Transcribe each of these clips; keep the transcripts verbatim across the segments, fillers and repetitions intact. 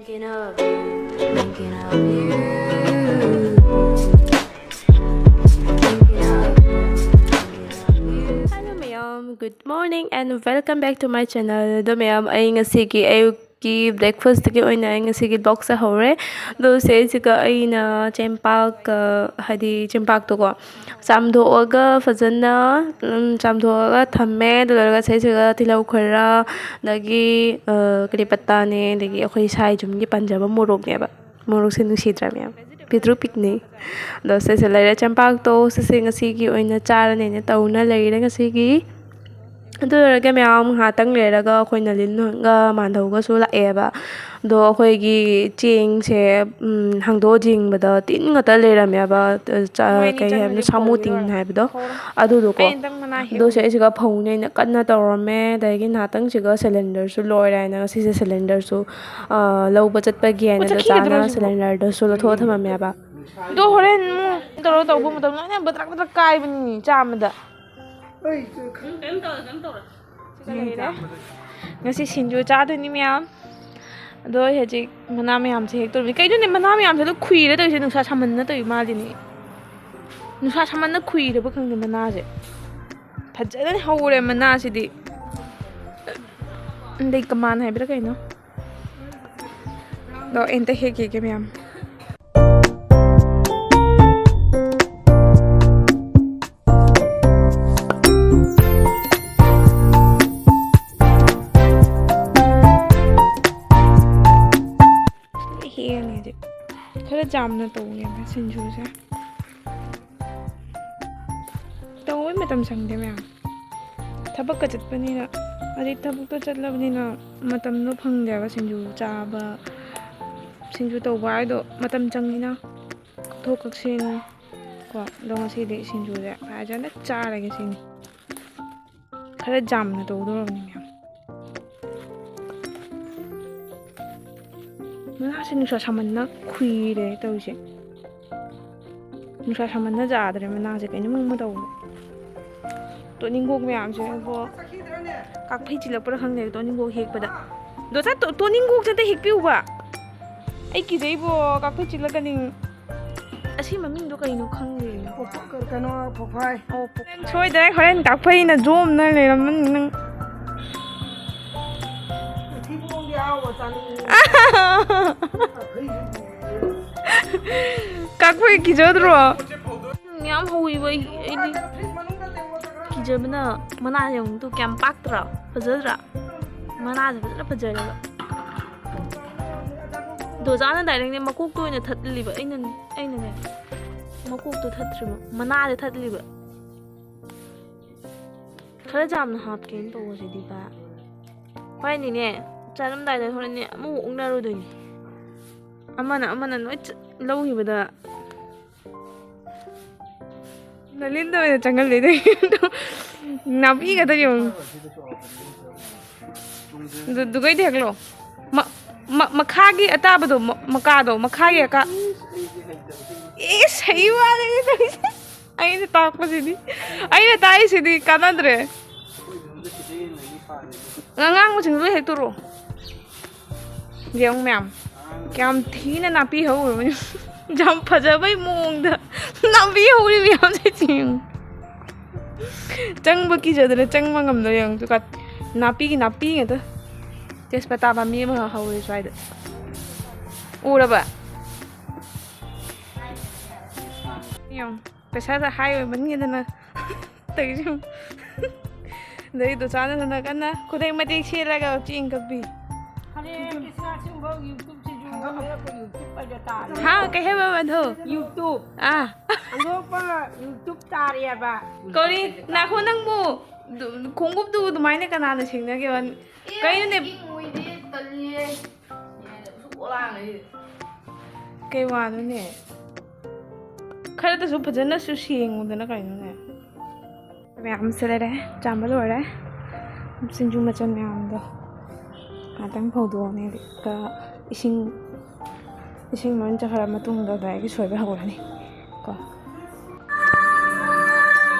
Thinking of you, thinking of you, thinking of you. Hello ꯃꯌꯥꯝ, good morning and welcome back to my channel. ꯑꯗꯣ ꯃꯌꯥꯝ, ꯑꯩ ꯉꯁꯤꯒꯤ ꯑꯌꯨꯛꯀꯤ breakfastꯀꯤ ꯑꯣꯏꯅ ꯑꯩ ꯉꯁꯤꯒꯤ vlogꯁꯦ ꯍꯧꯔꯦ꯫ ꯑꯗꯣ ꯁꯤꯁꯤꯒ ꯑꯩꯅ ꯆꯦꯡꯄꯥꯛ, ꯑ, ꯍꯥꯏꯗꯤ ꯆꯦꯡꯄꯥꯛꯇꯣꯀꯣ, ꯆꯥꯝꯊꯣꯛꯑꯒ ꯐꯖꯅ, ꯎꯝ, ꯆꯥꯝꯊꯣꯛꯑꯒ ꯊꯝꯃꯦ꯫ ꯑꯗꯨ ꯂꯣꯏꯔꯒ ꯁꯤꯁꯤꯒ ꯇꯤꯜꯍꯧ ꯈꯔ, ꯑꯗꯒꯤ, ꯑ, ꯀꯔꯤ ꯄꯠꯇꯥꯅꯦ, ꯑꯗꯒꯤ ꯑꯩꯈꯣꯏ ꯁꯥꯏ ꯌꯨꯝꯒꯤ ꯄꯥꯟꯖꯕ ꯃꯣꯔꯣꯛꯅꯦꯕ꯫ ꯃꯣꯔꯣꯛꯁꯦ ꯅꯨꯡꯁꯤꯗ꯭ꯔꯥ ꯃꯌꯥꯝ? ꯄꯤꯇ꯭ꯔꯨ ꯄꯤꯛꯅꯤ꯫ ꯑꯗꯣ ꯁꯤꯁꯦ ꯂꯩꯔꯦ꯫ ꯆꯦꯡꯄꯥꯛꯇꯣ ꯁꯤꯁꯦ ꯉꯁꯤꯒꯤ ꯑꯣꯏꯅ ꯆꯥꯔꯅꯦꯅ ꯇꯧꯅ ꯂꯩꯔꯦ ꯉꯁꯤꯒꯤ꯫ ꯑꯗꯨ ꯂꯣꯏꯔꯒ ꯃꯌꯥꯝ ꯉꯥꯏꯍꯥꯛꯇꯪ ꯂꯩꯔꯒ ꯑꯩꯈꯣꯏ ꯅꯂꯤꯟꯒ ꯃꯥꯟꯙꯧꯒꯁꯨ ꯂꯥꯛꯑꯦꯕ꯫ ꯑꯗꯣ ꯑꯩꯈꯣꯏꯒꯤ ꯆꯦꯡꯁꯦ, ꯎꯝ, ꯍꯥꯡꯗꯣꯛꯑ ꯌꯦꯡꯕꯗ ꯇꯤꯟ ꯉꯥꯛꯇ ꯂꯩꯔꯝꯃꯦꯕ꯫ ꯆ-, ꯃꯣꯏꯅꯤ ꯀꯩ ꯍꯥꯏꯕꯅꯣ? ꯆꯪꯕꯗꯤ ꯁꯥꯃꯨ ꯐꯧꯔꯤ ꯇꯤꯟ ꯂꯣꯏꯔꯦ꯫ ꯍꯥꯏꯕꯗꯣ꯫ ꯐꯧꯔꯦ꯫ ꯑꯗꯨꯗꯣꯀꯣ꯫ ꯑꯩ ꯑꯝꯇꯪ ꯃꯅꯥ ꯑꯗꯣ ꯁꯤ ꯍꯦꯛꯎꯒꯦ꯫ ꯑꯩꯁꯤꯒ ꯐꯧꯅꯦꯅ ꯀꯟꯅ ꯇꯧꯔꯝꯃꯦ꯫ ꯑꯗꯒꯤ ꯉꯥꯏꯍꯥꯛꯇꯪꯁꯤꯒ cylinderꯁꯨ ꯂꯣꯏꯔꯦ ꯍꯥꯏꯅ ꯉꯁꯤꯁꯦ cylinderꯁꯨ, ꯑ, ꯂꯧꯕ ꯆꯠꯄꯒꯤ ꯑꯣ, ꯍꯥꯏꯅ ꯆꯠꯈꯤꯒꯗ꯭ꯔꯣ ꯗꯗꯥꯅ ꯁꯤꯕꯣ? Cylinderꯗꯨꯁꯨ ꯂꯧꯊꯣꯛꯑ ꯊꯝꯃꯝꯃꯦꯕ꯫ ꯑꯗꯣ ꯍꯣꯔꯦꯟ ꯑꯃꯨꯛ ꯇꯧꯔ ꯇꯧꯕ ꯃꯇꯝꯗ ꯂꯣꯏꯅ ꯕꯗ꯭ꯔꯛ ꯕꯗ꯭ꯔꯛ ꯀꯥꯏꯕꯅꯤ ꯆꯥꯝꯕꯗ꯫ ꯀꯩꯝ ꯇꯧꯔꯦ, ꯀꯩꯝ ꯇꯧꯔꯦ꯫ ꯁꯤꯒ ꯂꯩꯔꯦ꯫ ꯉꯁꯤ ꯁꯤꯡꯖꯨ ꯆꯥꯗꯣꯏꯅꯤ ꯃꯌꯥꯝ꯫ ꯑꯗꯣ ꯑꯩ ꯍꯧꯖꯤꯛ ꯃꯅꯥ ꯃꯌꯥꯝꯁꯦ ꯍꯦꯛꯇꯣꯔꯤꯕꯅꯤ꯫ ꯀꯩꯅꯣꯅꯦ, ꯃꯅꯥ ꯃꯌꯥꯝꯁꯦ ꯂꯣꯏ ꯈꯨꯏꯔ ꯇꯧꯔꯤꯁꯦ? ꯅꯨꯡꯁꯥ ꯁꯥꯃꯟꯗꯅ ꯇꯧꯔꯤ ꯃꯥꯜꯂꯤꯅꯦ꯫ ꯅꯨꯡꯁꯥ ꯁꯥꯃꯟꯗꯅ ꯈꯨꯏꯔꯕ ꯈꯪꯗꯦ ꯃꯅꯥꯁꯦ꯫ ꯐꯖꯅ ꯍꯧꯔꯦ ꯃꯅꯥꯁꯤꯗꯤ꯫ ꯑꯗꯩ ꯀꯃꯥꯟ ꯍꯥꯏꯕ꯭ꯔꯥ ꯀꯩꯅꯣ? ꯑꯗꯣ ꯑꯩ ꯑꯝꯇ ꯍꯦꯛꯈꯤꯒꯦ ꯃꯌꯥꯝ꯫ ꯍꯦꯛꯑꯅꯤ ꯍꯧꯖꯤꯛ꯫ ꯈꯔ ꯆꯥꯝꯅ ꯇꯧꯒꯦꯕ ꯁꯤꯡꯖꯨꯁꯦ꯫ ꯇꯧꯕꯩ ꯃꯇꯝ ꯁꯪꯗꯦ ꯃꯌꯥꯝ꯫ ꯊꯕꯛꯀ ꯆꯠꯄꯅꯤꯅ, ꯍꯥꯏꯗꯤ ꯊꯕꯛꯇꯣ ꯆꯠꯂꯕꯅꯤꯅ ꯃꯇꯝꯗꯣ ꯐꯪꯗꯦꯕ ꯁꯤꯡꯖꯨ ꯆꯥꯕ, ꯁꯤꯡꯖꯨ ꯇꯧꯕ ꯍꯥꯏꯗꯣ ꯃꯇꯝ ꯆꯪꯉꯤꯅ, ꯀꯛꯊꯣꯛ ꯀꯛꯁꯤꯟ ꯀꯣ꯫ ꯑꯗꯣ ꯉꯁꯤꯗꯤ ꯁꯤꯡꯖꯨꯁꯦ ꯐꯖꯅ ꯆꯥꯔꯒꯦ ꯁꯤꯅꯤ꯫ ꯈꯔ ꯖꯥꯝꯅ ꯇꯧꯗꯧꯔꯕꯅꯤ ꯃꯌꯥꯝ꯫ ꯃꯅꯥꯁꯦ ꯅꯨꯡꯁꯥ ꯁꯥꯃꯟꯅ ꯈꯨꯏꯔꯦ ꯇꯧꯔꯤꯁꯦ꯫ ꯅꯨꯡꯁꯥ ꯁꯥꯃꯟꯅ ꯌꯥꯗ꯭ꯔꯦ ꯃꯅꯥꯁꯦ, ꯀꯩꯅꯣꯝ ꯑꯃ ꯇꯧꯔꯦ꯫ ꯇꯣꯅꯤꯡꯈꯣꯛ ꯃꯌꯥꯝꯁꯦ ꯏꯕꯣ, ꯀꯥꯛꯐꯩ ꯆꯤꯜꯂꯛꯄ꯭ꯔꯥ ꯈꯪꯗꯦ ꯇꯣꯅꯤꯡꯈꯣꯛ ꯍꯦꯛꯄꯗ꯫ ꯗꯣ ꯆꯠ-, ꯇꯣ-, ꯇꯣꯅꯤꯡꯈꯣꯛꯁꯦ ꯑꯝꯇ ꯍꯦꯛꯄꯤꯌꯨꯕ꯫ ꯑꯩ ꯀꯤꯖꯩꯕꯣ, ꯀꯥꯐꯩ ꯆꯤꯛꯂꯛꯀꯅꯤ꯫ ꯑꯁꯤ ꯃꯃꯤꯡꯗꯣ ꯀꯩꯅꯣ ꯈꯪꯗꯦ꯫ ꯀꯩꯅꯣ ꯄꯣꯛꯐꯥꯏ꯫ ꯑꯣ, ꯄꯣꯛ-, ꯅꯪ ꯁꯣꯏꯗ꯭ꯔꯦ, ꯍꯣꯔꯦꯟ ꯀꯥꯐꯩꯅ ꯖꯣꯝꯅ ꯂꯩꯔꯝꯃꯅꯤ ꯅꯪ꯫ ꯊꯤꯕꯣꯡꯗꯤ ꯑꯍꯥꯎꯕ ꯆꯥꯅꯤꯡꯉꯤ꯫ ꯀꯥꯐꯩ ꯀꯤꯖꯗ꯭ꯔꯣ? ꯌꯥꯝ ꯍꯧꯋꯤꯕ ꯑꯩ, ꯑꯩꯗꯤ ꯀꯤꯖꯕꯅ꯫ ꯃꯅꯥꯁꯦ ꯑꯃꯨꯛꯇ ꯀꯌꯥꯝ ꯄꯥꯛꯇ꯭ꯔꯥ? ꯐꯖꯗ꯭ꯔꯥ? ꯃꯅꯥꯁꯦ ꯐꯖꯅ ꯐꯖꯔꯦꯕ꯫ ꯗꯣꯖꯥꯅ ꯗꯥꯏꯔꯦꯛꯅꯦ ꯃꯀꯣꯛꯇꯣ ꯑꯣꯏꯅ ꯊꯠꯂꯤꯕ꯫ ꯑꯩꯅꯅꯦ, ꯑꯩꯅꯅꯦ ꯃꯀꯣꯛꯇꯣ ꯊꯠꯇ꯭ꯔꯤꯕ, ꯃꯅꯥꯁꯦ ꯊꯠꯂꯤꯕ꯫ ꯈꯔ ꯌꯥꯝꯅ ꯍꯥꯞꯀꯦꯅ ꯇꯧꯕꯁꯤꯗꯤ ꯚꯥꯏ꯫ ꯍꯣꯔꯦꯟꯅꯤꯅꯦ, ꯆꯥꯔꯝꯗꯥꯏꯗ ꯍꯣꯔꯦꯟꯅꯦ ꯑꯃꯨꯛ ꯑꯣꯛꯅꯔꯨꯗꯣꯏꯅꯤ꯫ ꯑꯃꯅ ꯑꯃꯅ ꯂꯣꯏ ꯆ-, ꯂꯧꯈꯤꯕꯗ꯫ ꯅꯂꯤꯟꯗ ꯑꯣꯏꯅ ꯆꯪꯍꯜꯂꯦ꯫ ꯅꯥꯄꯤ ꯈꯛꯇ ꯌꯦꯡꯉꯨ꯫ ꯑꯗꯨ, ꯑꯗꯨꯒꯩꯗꯤ ꯍꯦꯛꯂꯣ꯫ ꯃ-, ꯃ-, ꯃꯈꯥꯒꯤ ꯑꯇꯥꯕꯗꯣ, ꯃ-, ꯃꯀꯥꯗꯣ, ꯃꯈꯥꯒꯤ ꯑꯀꯥ-, ꯏꯁ, ꯍꯩ ꯋꯥꯅꯦ ꯇꯧꯔꯤꯁꯦ꯫ ꯑꯩꯅ ꯇꯥꯛꯄꯁꯤꯗꯤ, ꯑꯩꯅ ꯇꯥꯛꯏꯁꯤꯗꯤ ꯀꯥꯟꯅꯗ꯭ꯔꯦ꯫ ꯑꯉꯥꯡꯕꯁꯤꯡꯗꯣ ꯂꯣꯏ ꯍꯦꯛꯇꯣꯔꯛꯑꯣ꯫ ꯌꯦꯡꯉꯨ ꯃꯌꯥꯝ, ꯀꯌꯥꯝ ꯊꯤꯅ ꯅꯥꯄꯤ ꯍꯧꯔꯕꯅꯤ꯫ ꯌꯥꯝ ꯐꯖꯕꯩ ꯃꯑꯣꯡꯗ ꯅꯥꯄꯤ ꯍꯧꯔꯤ ꯃꯌꯥꯝꯁꯦ ꯌꯦꯡꯉꯨ꯫ ꯆꯪꯕ ꯀꯤꯖꯗꯅ ꯆꯪꯕ ꯉꯝꯗ꯭ꯔꯦ ꯌꯦꯡꯉꯨ꯫ ꯅꯥꯄꯤꯒꯤ ꯅꯥꯄꯤ ꯉꯥꯛꯇ꯫ ꯇꯦꯖꯄꯇꯥ ꯄꯥꯝꯕꯤ ꯑꯃ ꯍꯧꯔꯦ ꯁ꯭ꯋꯥꯏꯗ꯫ ꯎꯔꯕ? ꯌꯦꯡꯉꯨ, ꯄꯩꯁꯥꯗ ꯍꯥꯏ ꯑꯣꯏꯃꯟꯒꯤꯗꯅ꯫ ꯇꯧꯔꯤꯁꯦ ꯌꯦꯡꯉꯨ꯫ ꯑꯗꯩ ꯗꯣꯆꯥꯅ ꯁꯣꯝꯗ ꯀꯟꯅ ꯈꯨꯗꯩ ꯃꯇꯦꯛ ꯁꯦꯠꯂꯒ ꯆꯦꯡ ꯀꯛꯄꯤ꯫ ꯍꯔꯦ ꯀ꯭ꯔꯤꯁꯅ, ꯁꯤꯒꯨꯝꯕ YouTubeꯁꯤꯁꯨ ꯑꯉꯛꯄ YouTube ꯑꯣꯏꯅ ꯇꯥꯔꯦ꯫ ꯍꯥ, ꯀꯩ ꯍꯥꯏꯕ ꯃꯗꯨ? YouTube꯫ ꯑꯥ, ꯑꯉꯛꯄ YouTube ꯇꯥꯔꯦꯕ꯫ ꯀꯧꯔꯤ, ꯅꯥꯈꯣ ꯅꯪꯕꯨ꯫ ꯗꯨ-, ꯈꯣꯡꯎꯞꯇꯨ ꯑꯗꯨꯃꯥꯏꯅ ꯀꯅꯥꯅ ꯁꯦꯡꯅꯒꯦꯕ? ꯀꯩꯅꯣꯅꯦ? ꯏꯪꯉꯣꯏꯗꯤ ꯇꯜꯂꯤꯌꯦ꯫ ꯁꯨꯛ ꯂꯥꯡꯉꯦ꯫ ꯀꯩ ꯋꯥꯅꯣꯅꯦ? ꯈꯔꯗꯁꯨ ꯐꯖꯅꯁꯨ ꯁꯦꯡꯉꯨꯗꯅ ꯀꯩꯅꯣꯅꯦ? ꯃꯌꯥꯝꯁꯦ ꯂꯩꯔꯦ, ꯆꯥꯝꯕ ꯂꯣꯏꯔꯦ꯫ ꯁꯤꯡꯖꯨ ꯃꯆꯜ ꯃꯌꯥꯝꯗꯣ ꯉꯥꯛꯇꯪ ꯐꯧꯗꯣꯛꯑꯅꯤ꯫ ꯑꯗꯨꯒ ꯏꯁꯤꯡ, ꯏꯁꯤꯡ ꯂꯣꯏ ꯆꯠꯈ꯭ꯔ ꯃꯇꯨꯡꯗ ꯑꯗꯨꯗꯒꯤ ꯁꯣꯏꯕ ꯍꯧꯔꯅꯤ ꯀꯣ꯫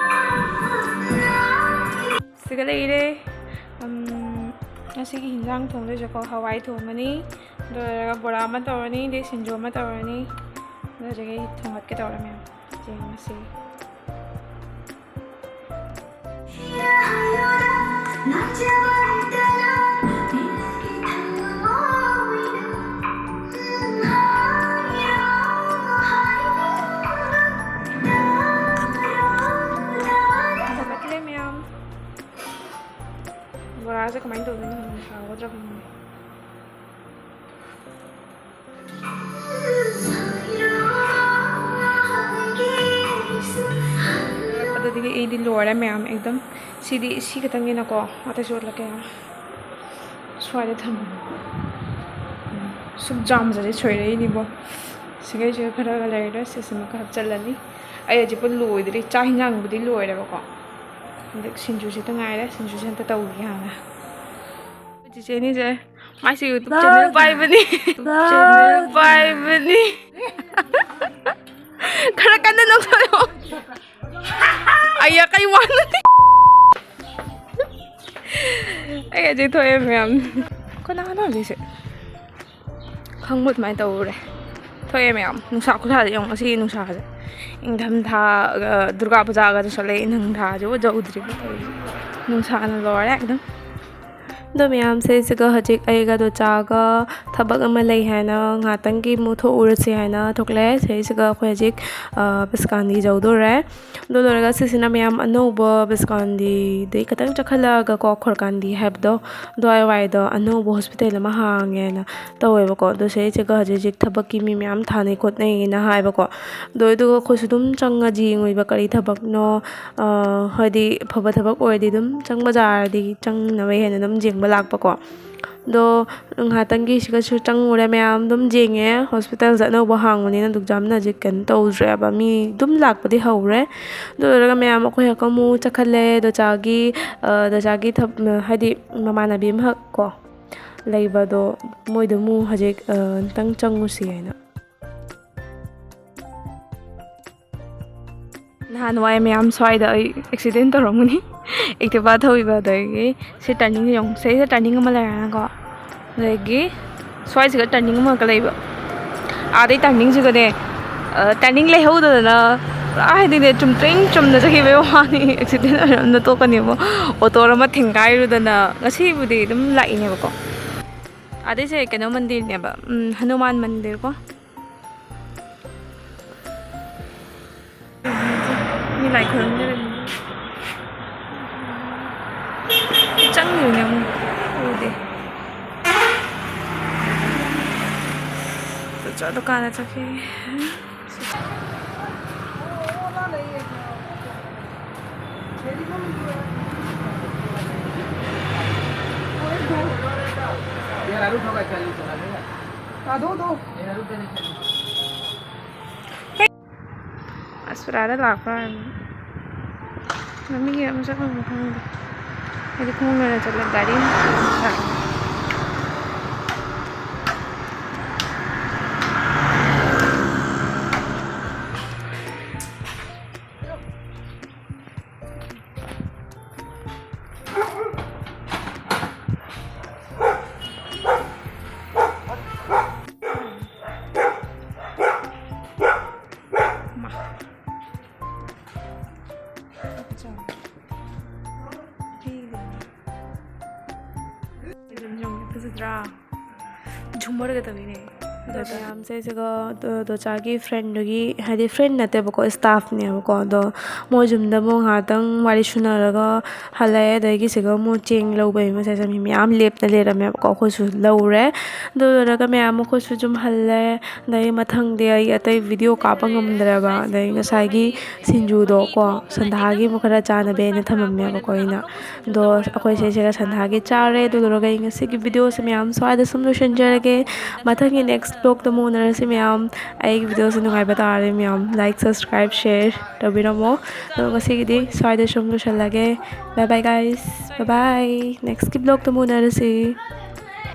ꯁꯤꯒ ꯂꯩꯔꯦ꯫ ꯎꯝ, ꯉꯁꯤꯒꯤ ꯍꯤꯟꯖꯥꯡ ꯊꯣꯡꯗꯣꯏꯁꯦꯀꯣ, ꯍꯋꯥꯏ ꯊꯣꯡꯉꯅꯤ, ꯑꯗꯨ ꯂꯣꯏꯔꯒ ꯕꯣꯔꯥ ꯑꯃ ꯇꯧꯔꯅꯤ, ꯑꯗꯩ ꯁꯤꯡꯖꯨ ꯑꯃ ꯇꯧꯔꯅꯤ, ꯑꯗꯨꯗꯒꯤ ꯊꯣꯡꯒꯠꯀꯦ ꯇꯧꯔꯦ ꯃꯌꯥꯝ꯫ ꯌꯦꯡꯉꯁꯤ꯫ ꯊꯣꯡꯒꯠꯂꯦ ꯃꯌꯥꯝ꯫ ꯕꯣꯔꯥꯁꯦ ꯀꯃꯥꯏꯅ ꯇꯧꯗꯣꯏꯅꯣ ꯈꯪꯗꯦ, ꯍꯥꯎꯒꯗ꯭ꯔꯥ ꯈꯪꯗꯦ꯫ ꯑꯗꯨꯗꯒꯤ ꯑꯩꯗꯤ ꯂꯣꯏꯔꯦ ꯃꯌꯥꯝ ꯑꯦꯛꯗꯝ꯫ ꯁꯤꯗꯤ ꯁꯤ ꯈꯛꯇꯪꯒꯤꯅꯀꯣ, ꯑꯇꯩꯁꯨ ꯎꯠꯂꯛꯀꯦ꯫ ꯁ꯭ꯋꯥꯏꯗ ꯊꯝꯃꯦ꯫ ꯁꯨꯛ ꯌꯥꯝꯖꯔꯦ, ꯁꯣꯏꯔꯛꯏꯅꯤꯕꯣ꯫ ꯁꯤꯈꯩꯁꯤꯒ ꯈꯔꯒ ꯂꯩꯔꯦ, ꯁꯤꯁꯤꯃ ꯈꯔ ꯍꯥꯞꯆꯤꯜꯂꯅꯤ꯫ ꯑꯩ ꯍꯧꯖꯤꯛ ꯄꯨꯟ ꯂꯣꯏꯗ꯭ꯔꯤ, ꯆꯥꯛ ꯍꯤꯟꯖꯥꯡꯕꯨꯗꯤ ꯂꯣꯏꯔꯦꯕꯀꯣ꯫ ꯍꯟꯗꯛ ꯁꯤꯡꯖꯨꯁꯤꯇ ꯉꯥꯏꯔꯦ, ꯁꯤꯡꯖꯨꯁꯤ ꯑꯝꯇ ꯇꯧꯈꯤꯒꯦ ꯍꯥꯟꯅ꯫ ꯆꯤꯆꯦꯅꯤꯁꯦ, ꯃꯥꯏꯁꯦ YouTube channel ꯄꯥꯏꯕꯅꯤ꯫ YouTube channel ꯄꯥꯏꯕꯅꯤ꯫ ꯈꯔ ꯀꯟꯅ ꯅꯣꯛꯊꯣꯛꯑꯣ꯫ ꯑꯩꯌꯥ, ꯀꯩ ꯋꯥꯅꯣ? ꯑꯩ ꯍꯧꯖꯤꯛ ꯊꯣꯛꯑꯦ ꯃꯌꯥꯝ꯫ ꯀꯅꯥꯅꯣ ꯍꯧꯖꯤꯛꯁꯦ? ꯈꯪꯕ ꯑꯗꯨꯃꯥꯏꯅ ꯇꯧꯔꯦ꯫ ꯊꯣꯛꯑꯦ ꯃꯌꯥꯝ꯫ ꯅꯨꯡꯁꯥ ꯈꯨꯁꯥꯁꯦ ꯌꯦꯡꯉꯣ, ꯉꯁꯤꯒꯤ ꯅꯨꯡꯁꯥꯁꯦ꯫ ꯏꯪꯊꯝꯊꯥ, ꯑ, ꯗꯨꯔꯒꯥ ꯄꯨꯖꯥꯒ ꯆꯠꯁꯜꯂꯛꯑꯦ, ꯏꯪꯊꯝꯊꯥꯁꯤꯕꯨ ꯌꯧꯗ꯭ꯔꯤꯕ ꯇꯧꯔꯤꯁꯦ꯫ ꯅꯨꯡꯁꯥꯅ ꯂꯣꯏꯔꯦ ꯑꯗꯨꯝ꯫ ꯑꯗꯣ ꯃꯌꯥꯝꯁꯦ, ꯁꯤꯒ ꯍꯧꯖꯤꯛ ꯑꯩꯒ ꯗꯣꯆꯥꯒ ꯊꯕꯛ ꯑꯃ ꯂꯩ ꯍꯥꯏꯅ ꯉꯥꯛꯇꯪꯒꯤ ꯑꯃꯨꯛ ꯊꯣꯛꯎꯔꯁꯤ ꯍꯥꯏꯅ ꯊꯣꯛꯂꯛꯑꯦ꯫ ꯁꯤꯁꯤꯒ ꯑꯩꯈꯣꯏ ꯍꯧꯖꯤꯛ, ꯑ, ꯕꯁꯀꯥꯟꯗꯤ ꯌꯧꯗꯣꯔꯦ꯫ ꯑꯗꯨ ꯂꯣꯏꯔꯒ ꯁꯤꯁꯤꯅ ꯃꯌꯥꯝ ꯑꯅꯧꯕ ꯕꯁꯀꯥꯟꯗꯤꯗꯩ ꯈꯤꯇꯪ ꯆꯠꯈꯠꯂꯛꯑꯒꯀꯣ, ꯈꯣꯔꯀꯥꯟꯗꯤ ꯍꯥꯏꯕꯗꯣ, ꯑꯗꯨꯋꯥꯏꯋꯥꯏꯗꯣ ꯑꯅꯧꯕ ꯍꯣꯁꯄꯤꯇꯥꯜ ꯑꯃ ꯍꯥꯡꯉꯦꯅ ꯇꯧꯋꯦꯕꯀꯣ꯫ ꯑꯗꯣ ꯁꯤꯁꯤꯒ ꯍꯧꯖꯤꯛ ꯍꯧꯖꯤꯛ ꯊꯕꯛꯀꯤ ꯃꯤ ꯃꯌꯥꯝ ꯊꯥꯅꯩ ꯈꯣꯠꯅꯩꯅ ꯍꯥꯏꯕꯀꯣ꯫ ꯑꯗꯣ ꯑꯗꯨꯒ ꯑꯩꯈꯣꯏꯁꯨ ꯑꯗꯨꯝ ꯆꯪꯉ ꯌꯦꯡꯉꯨꯏꯕ ꯀꯔꯤ ꯊꯕꯛꯅꯣ, ꯑ, ꯍꯥꯏꯗꯤ ꯑꯐꯕ ꯊꯕꯛ ꯑꯣꯏꯔꯗꯤ ꯑꯗꯨꯝ ꯆꯪꯕ ꯌꯥꯔꯗꯤ ꯆꯪꯅꯕ ꯍꯦꯟꯅ ꯑꯗꯨꯝ ꯌꯦꯡꯕ ꯂꯥꯛꯄꯀꯣ꯫ ꯑꯗꯣ ꯉꯥꯏꯍꯥꯛꯇꯪꯒꯤ ꯁꯤꯒꯁꯨ ꯆꯪꯉꯨꯔꯦ, ꯃꯌꯥꯝ ꯑꯗꯨꯝ ꯌꯦꯡꯉꯦ꯫ ꯍꯣꯁꯄꯤꯇꯥꯜꯁꯦ ꯑꯅꯧꯕ ꯍꯥꯡꯕꯅꯤꯅ ꯑꯗꯨꯛ ꯌꯥꯝꯅ ꯍꯧꯖꯤꯛ ꯀꯩꯅꯣ ꯇꯧꯗ꯭ꯔꯦꯕ, ꯃꯤ ꯑꯗꯨꯝ ꯂꯥꯛꯄꯗꯤ ꯍꯧꯔꯦ꯫ ꯑꯗꯨ ꯂꯣꯏꯔꯒ ꯃꯌꯥꯝ ꯑꯩꯈꯣꯏ ꯍꯦꯛ ꯑꯃꯨꯛ ꯆꯠꯈꯠꯂꯦ꯫ ꯗꯣꯆꯥꯒꯤ, ꯑ, ꯗꯣꯆꯥꯒꯤ ꯊꯕ-, ꯍꯥꯏꯗꯤ ꯃꯃꯥꯟꯅꯕꯤ ꯑꯃꯈꯛ ꯀꯣ ꯂꯩꯕꯗꯣ, ꯃꯣꯏꯗꯣ ꯑꯃꯨꯛ ꯍꯧꯖꯤꯛ, ꯑ, ꯑꯝꯇꯪ ꯆꯪꯉꯨꯁꯤ ꯍꯥꯏꯅ꯫ ꯅꯍꯥꯟꯋꯥꯏ ꯃꯌꯥꯝ ꯁ꯭ꯋꯥꯏꯗ ꯑꯩ ꯑꯦꯛꯁꯤꯗꯦꯟ ꯇꯧꯔꯝꯒꯅꯤ꯫ ꯑꯦꯛꯇꯤꯚꯥ ꯊꯧꯕꯗꯒꯤ ꯁꯤ ꯇꯔꯅꯤꯡꯁꯦ ꯌꯦꯡꯉꯨ, ꯁꯤꯗꯩꯗ ꯇꯔꯅꯤꯡ ꯑꯃ ꯂꯩꯔꯦꯅꯀꯣ, ꯑꯗꯒꯤ ꯁ꯭ꯋꯥꯏꯁꯤꯒ ꯇꯔꯅꯤꯡ ꯑꯃꯒ ꯂꯩꯕ, ꯑꯥꯗꯩ ꯇꯔꯅꯤꯡꯁꯤꯒꯅꯦ, ꯑ, ꯇꯔꯅꯤꯡ ꯂꯩꯍꯧꯗꯗꯅ ꯄꯨꯔꯥ ꯍꯥꯏꯗꯤꯅꯦ ꯆꯨꯝꯇ꯭ꯔꯤꯡ ꯆꯨꯝꯅ ꯆꯠꯈꯤꯕꯩ ꯋꯥꯅꯤ꯫ ꯑꯦꯛꯁꯤꯗꯦꯟ ꯑꯣꯏꯔꯝꯅ ꯇꯣꯛꯀꯅꯦꯕ꯫ ꯑꯣꯇꯣ ꯑꯃ ꯊꯦꯡꯒꯥꯏꯔꯨꯗꯅ ꯉꯁꯤꯕꯨꯗꯤ ꯑꯗꯨꯝ ꯂꯥꯛꯏꯅꯦꯕꯀꯣ꯫ ꯑꯗꯩꯁꯦ ꯀꯩꯅꯣ ꯃꯟꯗꯤꯔꯅꯦꯕ, ꯎꯝ, ꯍꯅꯨꯃꯥꯟ ꯃꯟꯗꯤꯔ ꯀꯣ꯫ ꯃꯤ ꯂꯥꯏ ꯈꯨꯔꯨꯝꯅꯔꯝꯃꯤ꯫ ꯆꯪꯉꯤꯅꯦ ꯑꯃꯨꯛ꯫ ꯎꯗꯦ꯫ ꯆꯠ-, ꯆꯠ-, ꯗꯨꯀꯥꯟꯗ ꯆꯠꯈꯤ꯫ ꯑꯁ, ꯄꯨꯔꯥꯗ ꯂꯥꯛꯄ꯭ꯔꯥ ꯍꯥꯏꯕꯅꯤ꯫ ꯂꯝꯕꯤꯒꯤ ꯑꯃ ꯆꯠꯐꯝ ꯈꯪꯗꯦ꯫ ꯑꯩꯗꯤ ꯈꯣꯡꯅ ꯑꯣꯏꯅ ꯆꯠꯂꯦ, ꯒꯥꯔꯤ ꯑꯃ ꯂꯥꯛꯑꯦ꯫ ꯃꯥ꯫ ꯐꯖꯗ꯭ꯔꯥ? ꯐꯖꯗ꯭ꯔꯥ? ꯖꯨꯃꯔꯒ ꯇꯧꯋꯤꯅꯦ꯫ ꯑꯗꯣ ꯃꯌꯥꯝꯁꯦ ꯁꯤꯒ ꯗꯣ-, ꯗꯣꯆꯥꯒꯤ ꯐ꯭ꯔꯦꯟꯗꯨꯒꯤ, ꯍꯥꯏꯗꯤ ꯐ꯭ꯔꯦꯟ ꯅꯠꯇꯦꯕꯀꯣ, ꯁ꯭ꯇꯥꯐꯅꯦꯕꯀꯣ꯫ ꯑꯗꯣ ꯃꯣꯏ ꯌꯨꯝꯗ ꯑꯃꯨꯛ ꯉꯥꯏꯍꯥꯛꯇꯪ ꯋꯥꯔꯤ ꯁꯨꯅꯔꯒ ꯍꯜꯂꯛꯑꯦ꯫ ꯑꯗꯒꯤ ꯁꯤꯒ ꯑꯃꯨꯛ ꯆꯦꯡ ꯂꯧꯕꯩ ꯃꯁꯥꯏꯁꯦ ꯃꯤ ꯃꯌꯥꯝ ꯂꯦꯞꯅ ꯂꯩꯔꯝꯃꯦꯕꯀꯣ꯫ ꯑꯩꯈꯣꯏꯁꯨ ꯂꯧꯔꯦ꯫ ꯑꯗꯨ ꯂꯣꯏꯔꯒ ꯃꯌꯥꯝ ꯑꯩꯈꯣꯏꯁꯨ ꯌꯨꯝ ꯍꯜꯂꯦ꯫ ꯑꯗꯩ ꯃꯊꯪꯗꯤ ꯑꯩ ꯑꯇꯩ ꯚꯤꯗꯤꯑꯣ ꯀꯥꯞꯄ ꯉꯝꯗ꯭ꯔꯦꯕ꯫ ꯑꯗꯩ ꯉꯁꯥꯏꯒꯤ ꯁꯤꯡꯖꯨꯗꯣ ꯀꯣ, ꯁꯟꯗꯥꯒꯤ ꯑꯃꯨꯛ ꯈꯔ ꯆꯥꯅꯕ ꯑꯩꯅ ꯊꯝꯃꯝꯃꯦꯕꯀꯣ ꯑꯩꯅ꯫ ꯑꯗꯣ ꯑꯩꯈꯣꯏ ꯁꯤꯁꯤꯒ ꯁꯟꯗꯥꯒꯤ ꯆꯥꯔꯦ꯫ ꯑꯗꯨ ꯂꯣꯏꯔꯒ ꯑꯩ ꯉꯁꯤꯒꯤ ꯚꯤꯗꯤꯑꯣꯁꯦ ꯃꯌꯥꯝ ꯁ꯭ꯋꯥꯏꯗ ꯁꯨꯝ ꯂꯣꯏꯁꯤꯟꯖꯔꯒꯦ꯫ ꯃꯊꯪꯒꯤ ꯅꯦꯛꯁ ꯚ꯭ꯂꯣꯛꯇ ꯑꯃꯨꯛ ꯎꯅꯔꯁꯤ ꯃꯌꯥꯝ꯫ ꯑꯩꯒꯤ ꯚꯤꯗꯤꯑꯣꯁꯦ ꯅꯨꯡꯉꯥꯏꯕ ꯇꯥꯔꯗꯤ ꯃꯌꯥꯝ ꯂꯥꯏꯛ, ꯁꯕꯁꯀ꯭ꯔꯥꯏꯕ, ꯁꯤꯌꯔ ꯇꯧꯕꯤꯔꯝꯃꯣ꯫ ꯑꯗꯣ ꯉꯁꯤꯒꯤꯗꯤ ꯁ꯭ꯋꯥꯏꯗ ꯁꯨꯝ ꯂꯣꯏꯁꯤꯜꯂꯒꯦ꯫ Bye bye guys. Bye bye. ꯅꯦꯛꯁꯀꯤ ꯚ꯭ꯂꯣꯛꯇ ꯑꯃꯨꯛ ꯎꯅꯔꯁꯤ꯫